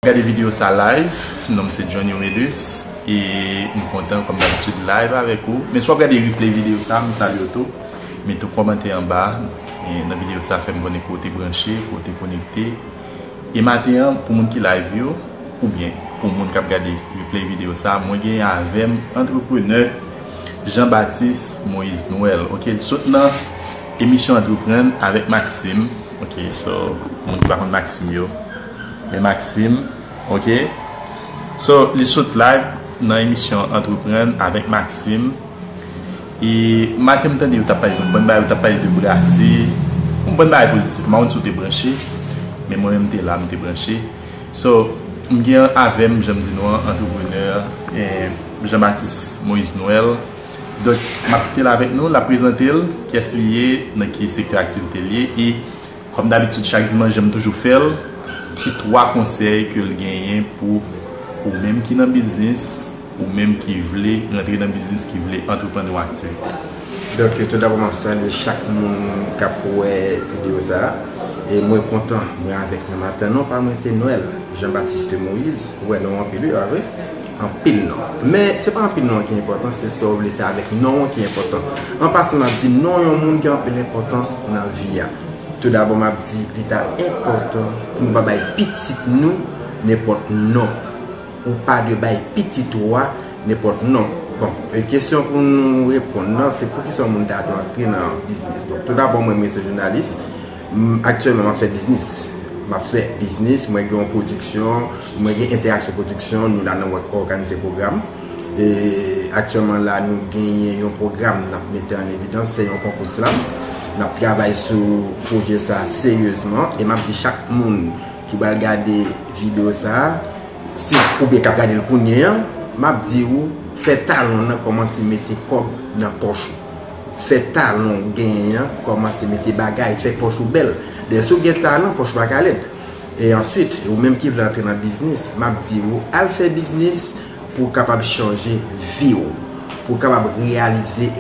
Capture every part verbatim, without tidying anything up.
Gade videyo sa live, non m se Johnny Romélus, e m kontan kòm dabitid live avèk ou. Men si w ap gade replay videyo sa, m salye w tou. Men tou kòmante anba, e nan videyo sa fè m konnen kote w te branche, kote w te konekte. E maten an, pou moun ki live yo, oubyen pou moun k ap gade replay videyo sa, mwen gen avè m antreprenè Jean Baptiste Moïse Noël. Ok, l sot nan emisyon Antreprann avèk Maxime. Ok, so, pou moun ki pa konn Maxime yo, men Maxime, ok. So, li sot live nan emisyon Antreprann avèk Maxime. E maten m tande yo t ap pale de yon bann bagay, yo t ap pale de brase, yon bann bagay pozitif. M pa konn si w te branche, men mwen menm m te la, m te branche. So, m gen avè m, jan m di nou an, antreprenè, eh, Jean Baptiste Moïse Noël. Donk, m ap kite l avèk nou, l ap prezante l, kiyès li ye, nan ki sektè aktivite l ye, e kòm dabitid, chak dimanch, jan m toujou fè l, ki twa konsèy ke l genyen pou ou menm ki nan biznis, ou menm ki vle rantre nan biznis, ki vle antreprann yon aktivite? Donk, tou dabò, m ap salye chak moun k ap wè videyo sa a. E mwen kontan, mwen avèk nou maten. Non pa mwen se Noël Jean Baptiste Moïse. Ou wè non anpil, wi, pa vre? Anpil non. Men, se pa anpil non ki enpòtan, se sa w vle fè avèk non an ki enpòtan. An pasan, m ap di non yon moun gen anpil enpòtans nan vi a. Tou dabò, m ap di, li ta enpòtan pou nou pa bay pitit nou nenpòt non. Ou pa dwe bay pitit ou a nenpòt non. Bon, e kesyon pou nou reponn nan, se poukisa yon moun ta dwe antre nan biznis. Donk, tou dabò, mwen, mwen se jounalis. M, aktyèlman, m ap fè biznis. M ap fè biznis, mwen gen yon pwodiksyon, mwen gen Entèaksyon Pwodiksyon, nou la nan wòk òganize pwogram. E aktyèlman la, nou genyen yon pwogram n ap mete an evidans, se yon konkou slam. N ap travay sou pwojè sa a seryezman, e m ap di chak moun ki pral gade videyo sa a, si, oubyen k ap gade l kounye a, m ap di ou, fè talon nan kòmanse mete kòb nan pòch ou. Fè talon w genyen an kòmanse mete bagay, fè pòch ou bèl. Dayè, si w gen talon, pòch ou pa ka lèd. E answit, ou menm ki vle antre nan biznis, m ap di ou, al fè biznis pou w kapab chanje vi w, pou w kapab reyalize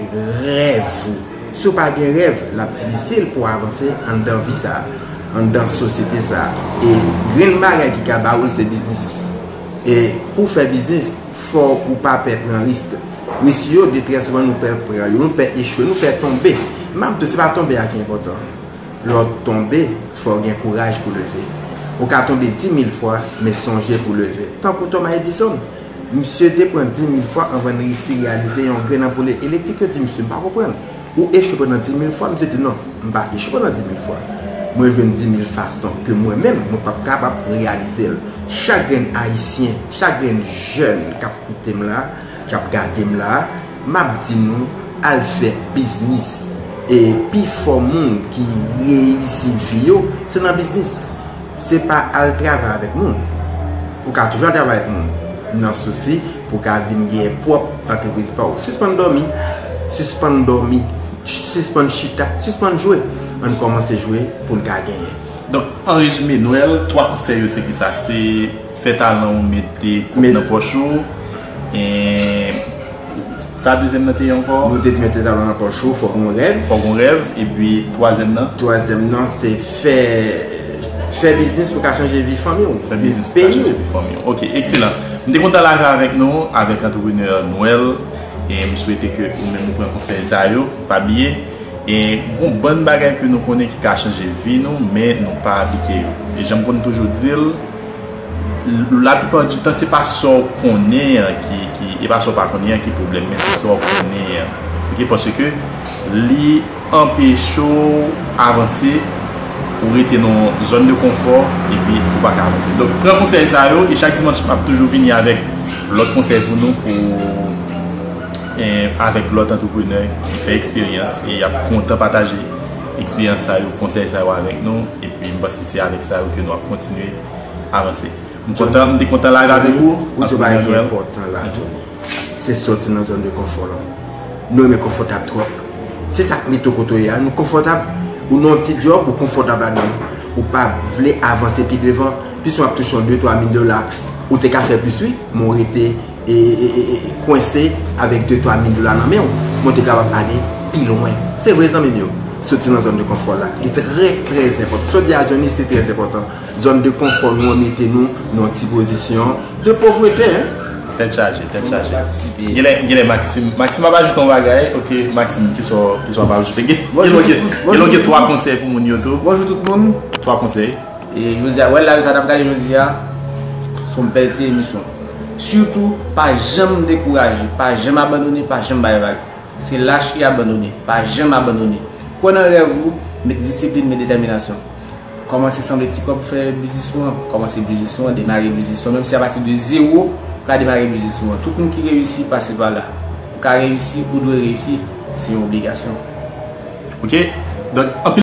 rèv ou. Si w pa gen rèv, l ap difisil pou w avanse anndan vi sa a, anndan sosyete sa a. E grenn bagay ki ka ba ou l, se biznis. E pou w fè biznis, fò ou pa pè pran risk. Risk yo, de trè souvan, nou pè pran yo, nou pè echwe, nou pè tonbe. M ap di w, se pa tonbe a ki enpòtan. Lè w tonbe, fò w gen kouraj pou leve. Ou ka tonbe dimil fwa, men sonje pou leve. Tankou Thomas Edison, misye te pran dimil fwa anvan l reyisi reyalize yon grenn anpòl elektrik. Yo di misye, "M pa konprann. Ou echwe pandan dimil fwa?" Misye di, "Non, m pa echwe pandan dimil fwa. Mwen jwenn dimil fason ke mwen menm, mwen p ap kapab reyalize l." Chak grenn Ayisyen, chak grenn jèn k ap koute m la, k ap gade m la, m ap di nou, al fè biznis. E pifò moun ki reyisi vi yo, se nan biznis. Se pa al travay avèk moun. Ou ka toujou al travay avèk moun. Nan sousi pou w ka vin gen pwòp antrepriz pa w. Sispann dòmi. Sispann dòmi. Sispann chita. Sispann jwe. Ann kòmanse jwe pou n ka genyen. Donk, an rezime, Noël, twa konsèy yo se kisa? Se fè talan w, mete kòb nan pòch ou. E sa dezyèm nan te ye ankò? Nou te di mete talan nan pòch ou, fò w gen yon rèv. Fò w gen yon rèv. Epi twazyèm nan? Twazyèm nan, se fè, fè biznis pou ka chanje vi fanmi w, fè biznis pou ka chanje vi fanmi w. Ok, ekselan. M te kontan lage avèk nou, avèk antreprenè Noël. E m swete ke ou menm ou pran konsèy sa yo, pa bliye. E gon bann bagay ke nou konnen ki ka chanje vi nou, men nou pa aplike yo. E jan m konn toujou di l, l-, laplipa di tan, se pa sa w konnen an ki, ki, e pa sa w pa konnen an ki pwoblèm, men se sa w konnen an. Ok, paske li anpeche w avanse, ou rete nan zòn de konfò, epi ou pa ka avanse. Donk, pran konsèy sa yo, e chak dimanch, m ap toujou vini avèk lòt konsèy pou nou, pou e, avèk lòt antreprenè ki fè eksperyans e y ap kontan pataje eksperyans sa yo, konsèy sa yo avèk nou, epi m panse se avèk sa yo ke nou ap kontinye avanse. M kontan, m te kontan live avèk ou, ou di yon bagay ki enpòtan la, Johnny. Se sòti nan zòn de konfò la. Nou renmen konfòtab twòp. Se sa k mete w kote w ye a. Nou konfòtab, ou nan yon ti djòb, ou konfòtab ladan l. Ou pa vle avanse pi devan. Plis w ap touche yon de twa mil dola, ou te ka fè plis, wi, men w rete e, e, e, e, kwense avèk de twa mil dola nan men w, men w te kapab ale pi lwen. Se vre, zanmi m yo. Soti nan zòn de konfò la. Li trè, trè enpòtan. Sa w di a Johnny, se trè enpòtan. Zòn de konfò nou an mete nou nan yon ti pozisyon de povrete, hein. Tèt chaje, tèt chaje. Genlè, genlè Maxime. Maxime ap ajoute yon bagay. Ok, Maxime, kisa w ap ajoute? Genlè w gen twa konsèy pou moun yo tou. Bonjou tout moun. Twa konsèy. E jodi a, wè la sa n ap gade jodi a, se yon bèl ti emisyon. Sitou, pa janm dekouraje, pa janm abandone, pa janm bay vag. Se lach ki abandone, pa janm abandone. Kwè nan rèv ou, met disiplin, met detèminasyon. Kòmanse sanble ti kòb, fè biznis ou an. Kòmanse biznis ou an, demare biznis ou an. Menm si apati de zewo, ou ka demare biznis ou an. Tout moun ki reyisi pase pa la. Ou ka reyisi, ou dwe reyisi. Se yon obligasyon. Ok? Donk, anpil